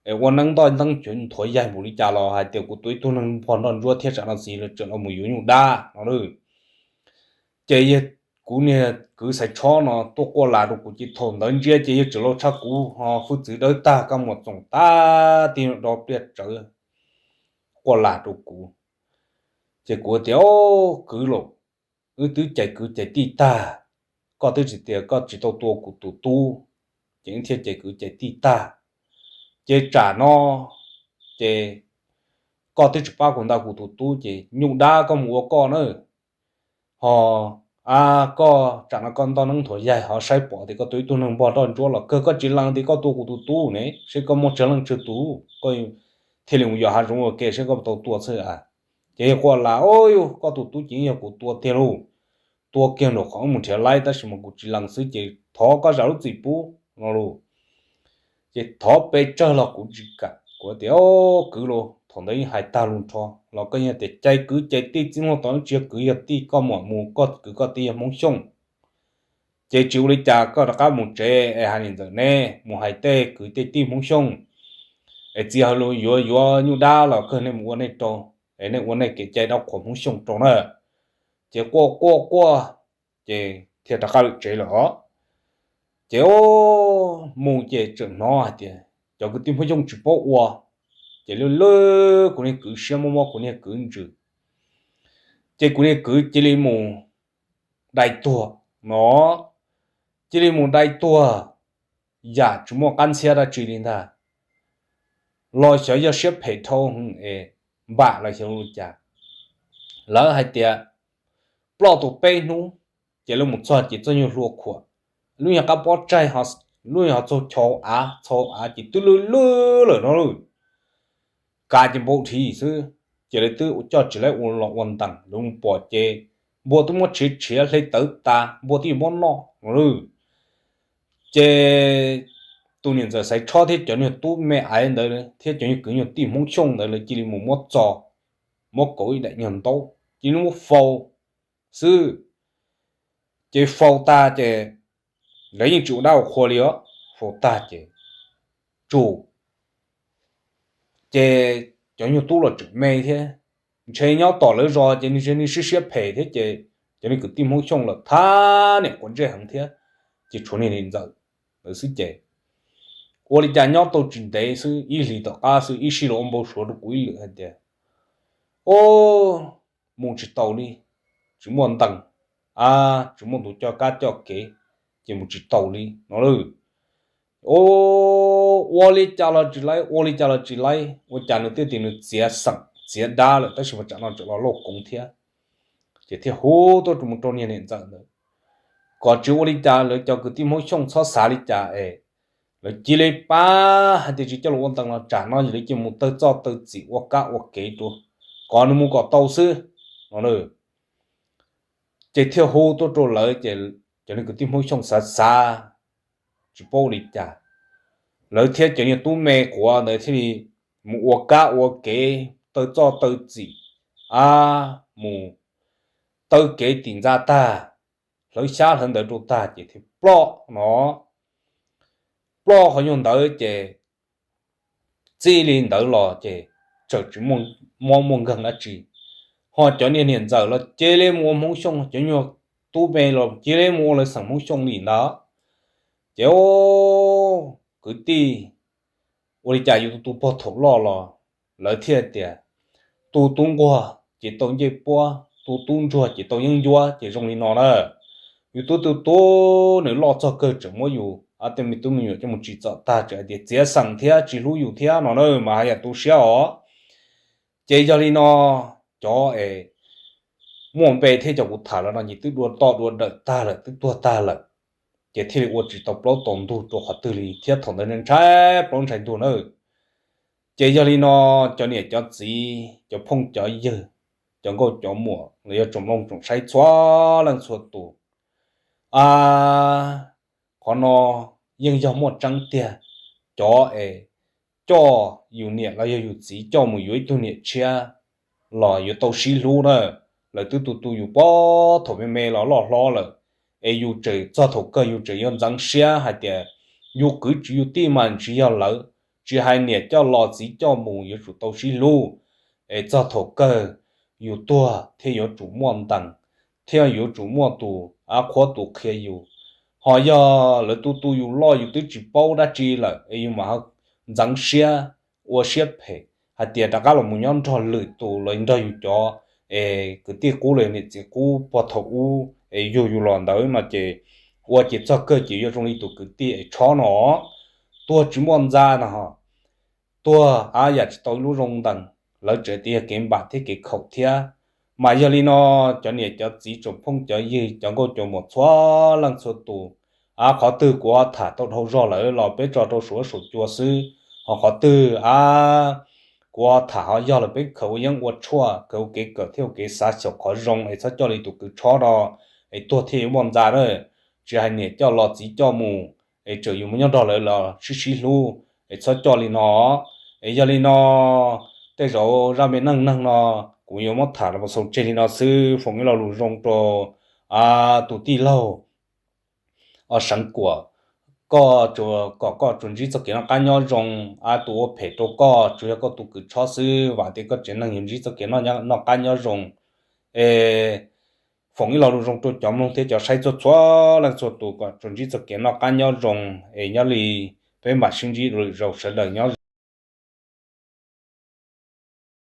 es ua neeb ntoj neeb cuav nthuav yaig npaum li cas los hais tias kuv tua ib tug neeg npog nroj ntsuab thiab tsam no txiv lawv tseem los mus yuav nyuj dab no lauj. Ces yawg, kuv niag kwv Xaiv Tshob no tuaj quaj lam rau kuv ces thaum ntawd ntsiab ces yawg tseem laus tshaj kuv ho hwj txwv dawb tag kab muag txoom tag tib do pliaj tsawv quaj lam rau kuv. Ces kuv tias, o, kwv lauj, wb twb cais kwv cais tij tag, koj twb tsis tias koj tsis tau tua kuv tus tub, ces wb thiaj cais kwv cais tij tag. Ces tsam no ces koj twb tsis pab kuv ntaus kuv tus tub ces nyuj dab koj mus ua koj na. Ho, a, koj tsam no koj ntoj neeb nthuav yaig ho saib pom tias koj tua ib tug neeg npog nroj ntsuab los kawg koj tsis lees tias koj tua kuv tus tub ne, seb koj muaj tsawg leej tsawg tus, koj thiaj li mus yos hav zoov ua ke seb koj tau tua xwb a. Ces yawg quaj lam, o, yus, koj tus tub ces yog kuv tua tiag lauj, tua kiag nraum qhov wb mus nrhiav laib tab sis mas kuv tsis lees xwb ces thov koj zam lub txim pub no lauj. Ces thov pes tsawg los kuv tsis kam, kuv tias, o, kwv lauj, thaum ntawd yeej hais tag lus nrho los koj yeej tias cais kwv cais tij txij no tom tsis yog kwv yog tij, koj mam mus, koj kwv koj tij yog Hmoob Xyooj. Ces tsis ua li cas, koj rov qab mus tsev es hais niam ntxawm neb mus hais tej kwv tej tij Hmoob Xyooj es txiv hais lus yuav yuav nyuj dab los kawg nej mus ua nej rau, es nej ua nej kev cai dab qhuas Hmoob Xyooj rau na. Ces quaj quaj quaj, ces thiaj rov qab lawm tsev lawm os. Ces mus ces tseem hnov hais tias cov kwv tij Hmoob Xyooj tsis paub ua, ces lub lub kuv niag kwv siab mob mob kuv niag kwv ntsws, ces kuv niag kwv cia li mus dai tuag no, cia li mus dai tuag, yam tsis muaj qab ntxhiab dab tsi li ntag. Los xyov yog siab phem dhau es npam los xyov ua li cas. Lawv hais tias ploj tau peb hnub, ces lawv mus txog ces txoj nyuag hlua khuam, lub nyuag qab pob tsaig, lub nyuag ho txaug chau av, txhau av ces twb lwj lwj lawm no lawm, kav ces npau dhi xwb. Ces lawv twb coj tsis laib ua los ua ntees, lawv mus pom ces npua twb muab tshiav tshiav hle tawv tas, npua twb yuav muab noj no lawm. Ces tus niam ntxawm Xaiv Tshob thiab cov nyuag tub me aiv ntawd thiab cov nyuag kwv nyuag tij Hmoob Xyooj ntawd lawv cia li mus muab txo, muab kauv ib daim nyuag ntaub cia li muab faus xwb. Ces faus tag ces lawv yeej tsis ua dab ua qhua li os, faus tag ces tsum ces cov nyuag tub los tseem me thiab, ntshe nyob tom lawv zos ces nws ntshe nws siab siab phem thiab ces cov niag kwv tij Hmoob Xyooj los thab niam quav ntsej heev thiab, ces tshuav niag niam ntxawm lawv xwb ces ua li cas nyob tau tsis ntev xwb ib hlis tom qab xwb ib sij los ua npau suav rau kuv ib lwm hais tias Ub, mus tsis tau li, tsis muaj ntees, a, tsis muaj tus coj kab coj kev, ces mus tsis tau li no lawm. Ub, ua li cas los tsis laib, ua li cas los tsis laib, ua cas nws twb tias nws txiav xeem txiav dab lawm tab sis mas tsam no tseem los lauj koov thiab. Ces thiaj hu tuaj rau mus rau niag niam ntxawm ntawd, kom tsis ua li cas lawv cov kwv tij Hmoob Xyooj txhob xav li cas es lawv cia li pab hais tias tsis coj los ua ntees los tsam no lawv cia mus taw txoj taw txim ua kab ua kev rau kom nws mus kom tau xwb no. Ces thiaj hu tuaj rau lawv ces cov kwv tij Hmoob Xyooj xav xav tsis paub ua li cas, lawv thiab cov niag tub me quav ntawd thiaj li mus ua kab ua kev taw txoj taw txim, a, mus taw kev tim ntxa tag, hlawv xyab hlawv ntawv rau tag ces thiaj ploj no. Ploj qhov nyuag ntawd ces txij li ntawd los ces txawm tsis muaj mob muaj nkeeg dab tsi. Ho cov niag niam ntxawm los cia li mus ua Hmoob Xyooj, cov nyuag tub me los cia li mus ua lawv xeem Hmoob Xyooj li ntawd. Ces kwv tij, ua li cas yus tus tub pog thaum loj los lawv thiaj tias tus tub nquag ces tau ncej puab, tus tub ntsuag ces tau yeeb ncuab, ces zoo li no na. Yus tus tub nws loj txog kawg tseem muab yus tej me tub me nyuam coj mus tsim txom tag, tseem hais tias txiav xeem thiab tsis hlub yus thiab no na mas haj yam tu siab os. Ces yog li no, cov es muaj npe thiab cov kuv tham los no ces twb dua toj dua dawm tag lawm, twb tuag tag lawm, ces thiaj li ua tsis tau plaub tau ntug rau qhov twg li thiab thaum ntawd ntshai plaub ntshai ntug na. Ces yog li no, cov niam cov txiv, cov phooj cov ywg, cov nkauj cov muam los yog tsoom mloog tsoom saib txhua leej txhua tus, a, qhov no yeej yog muaj tseeb tiag. Cov es coj yus niam los yog yus txiv coj mus yuav ib tug niam tshiab los yuav tau sib hlub na. Lawv twb tu tu yus puag thaum me me los loj hlob lawm, es yus tseem txog thaum kawg yus tseem yuav ntxeev siab hais tias yus kwv tsis yus tij mas tsis yog lawv, tsis hais niam coj los txiv coj mus yuav tsum tau sib hlub, es txog thaum kawg yus tuag thiaj yuav tsum muaj ntees, thiaj yuav tsum muaj tus av qhuab tus qhia yus. Ho yog lawv tu tu yus loj yus twb tsis paub dab tsi lawm es yus mam ntxeev siab, ua siab phem hais tias rov qab los mus nyob nrog lwm tus los nrog yus cov es kwv tij qub los niam txiv qub puag thaum ub es yug yus los ntawd no ces ua ces txog kawg ces yuav zoo li tus kwv tij es tshob no, tuag tsis muaj ntxa no, tuag a yam tsis tau lub zoo ntees, lawv tseem tias yog kev npam thiab kev khaum thiab. Mas yog li no, cov niam cov txiv tsoom phooj cov ywg cov nkauj cov muam txhua leej txhua tus, a, qhov twg kuv ho tham tau dhau zog lawm los peb tso rau saum huab saum cua xwb, ho qhov twg, a, kuv ho tham ho yog lawm peb khaws ua yeeb ua tshuaj, khaws ua kev kawm thiab ua kev xav xyaum qhov zoo es txhob coj li tus kwv tshob no es tuag thiaj yuav muaj ntxa na. Tsis hais niam coj los txiv coj mus es tseem yus mus nyob nrog lawv los sib sib hlub es txhob coj li no. Es yog li no, tej zaum zaj me neej neeg no kuv yuav muab tham los xaus tseg li no xwb. Foom ib lo lus zoo rau tus tij laug Seev Kuam, koj, kom koj tsuas ntsib txoj kev noj qab nyob zoo. A, tus ua phem rau koj tsuas yog koj tus kwv tshob xwb, vam tias koj tsev neeg yuav ntsib txoj kev noj qab nyob zoo. Es foom ib lo lus zoo rau cov mloog thiab cov saib txhua txhua leej txhua tus kom tsuas ntsib txoj kev noj qab nyob zoo. Es nyob li peb mam sib ntsib dua lwm zaus, sawv daws nyob